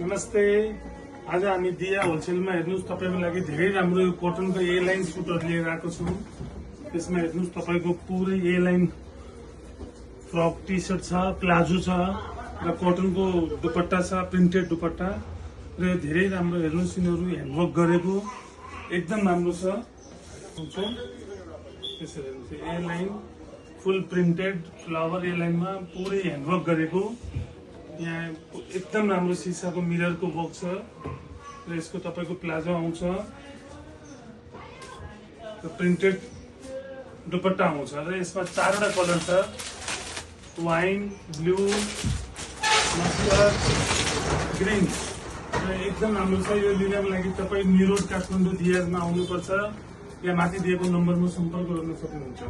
नमस्ते। आज हामी दिया होलसेलमा हेर्नुस् तपाईको लागि धेरै राम्रो यो कटनको ए लाइन सुटहरु लिएर आएको छौं। त्यसमा हेर्नुस् तपाईको पुरै ए लाइन फ्रक टी शर्ट छ, प्लाजो छ र कटनको दुपट्टा छ, प्रिन्टेड दुपट्टा र यो धेरै राम्रो हेर्नुस् यिनीहरु ह्यान्डवर्क गरेको एकदम राम्रो छ। त्यसरी हेर्नुस् ए लाइन फुल प्रिन्टेड फ्लावर ए लाइनमा पुरै ह्यान्डवर्क गरेको यहाँ एकदम राम्रो सिसाको मिररको वर्क छ र यसको तपाईको प्लाजो आउँछ र प्रिन्टेड दुपट्टा आउँछ र यसमा चारवटा कलर छ, वाइन, ब्लू, मस्टर्ड, ग्रीन र एकदम राम्रो छ। यो लिनको लागि तपाई न्यू रोड काठमाडौँ दियाजमा आउनुपर्छ या माथि दिएको नम्बरमा सम्पर्क गर्न सक्नुहुन्छ।